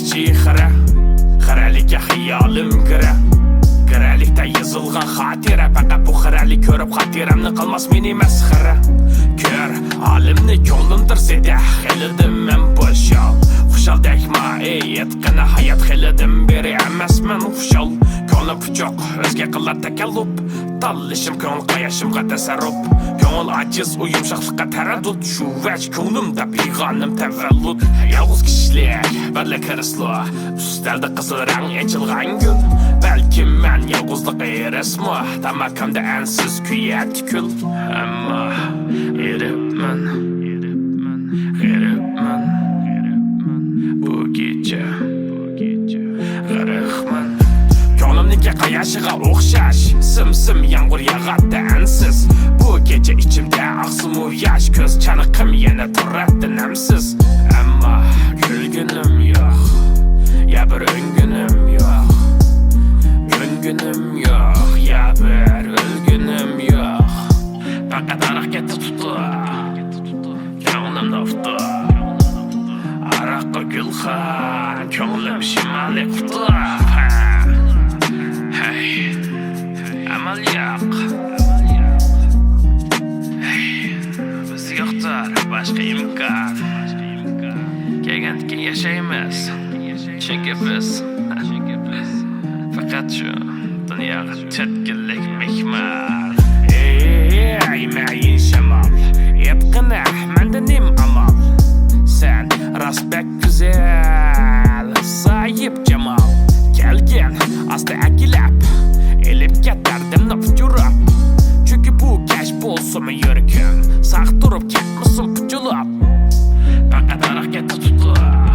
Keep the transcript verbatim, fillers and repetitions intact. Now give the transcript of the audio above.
شېخىرە، خىرەلىككە خىيالىم گىرە. گىرەلىكتە يېزىلغان خاتىرە، پەقەت بۇ خىرەلىك كۆرۈپ خاتىرەمنى قىلماس مېنى مەسخىرە. كۆر ھالىمنى، كۆڭلۈمدۇر زېدە، خېلىدىم مەن بوشال. خۇشالدەكما ئېيتقىنە ھايات، خېلىدىن بېرى ئەمەسمەن خۇشال. كۆڭلۈم پۇچۇق، ئۆزگە قىلار تەكەللۇپ. تاللىشىم كۆڭۈل قاياشىمغا تەسەررۇپ. كۆڭۈل ئاجىز، ئۇ يۇمشاقلىققا تەرەددۇت. شۇ ۋەج كۆڭلۈمدە پىغانىم تەۋەللۇت. يالغۇز كىشىلىك بىرلا كىرىسلو. ئۈستەلدە قىزىل رەڭ ئېچىلغان گۈل. بەلكىم مەن يالغۇزلۇق ئېرىسمۇ؟ تاماكامدا ئەنسىز كۆيەتتى كۈل. ئەمما غېرىبمەن، غېرىبمەن، بۇ كېچە غەرقمەن. كۆڭلۈمنىڭكى قاياشىغا ئوخشاش، سىم-سىم يامغۇر ياغاتتى ئەنسىز. بۇ كېچە ئىچىمدە ئاقسىمۇ ياش، كۆز چانىقىم يەنە تۇراتتى نەمسىز. ئەمما كۈلگىنىم يوق، يا بىر ئۈنگىنىم يوق، كۆنگىنىم يوق، يا بىر ئۆلگىنىم يوق. پەقەت ھاراق كەتتى تۇتۇپ، كۆڭلۈمنى ئۇتۇپ. ھاراققا گۈلخان، كۆڭلۈم شىمالىي قۇتۇپ. ھەي، ئامال يوق. ھەي، بىزدە يوقتۇر باشقا ئىمكان. كەلگەندىكىن ياشايمىز، چۈنكى بىز پەقەت شۇ دۇنياغا تۆت كۈنلۈك مېھمان. ئەي، مەيىن شامال، ئېيتقىنە، مەندە نېمە ئامال؟ سەن راست بەك گۈزەل، ساھىب جامال. كەلگىن ئاستا ئەكىلەپ، ئېلىپ كەت دەردىمنى ئۇچۇرۇپ. چۈنكى بۇ كەچ بولسىمۇ يۈرىكىم ساق تۇرۇپ كەتمىسۇن پۇچۇلۇپ. پەقەت ھاراق كەتتى تۇتۇپ.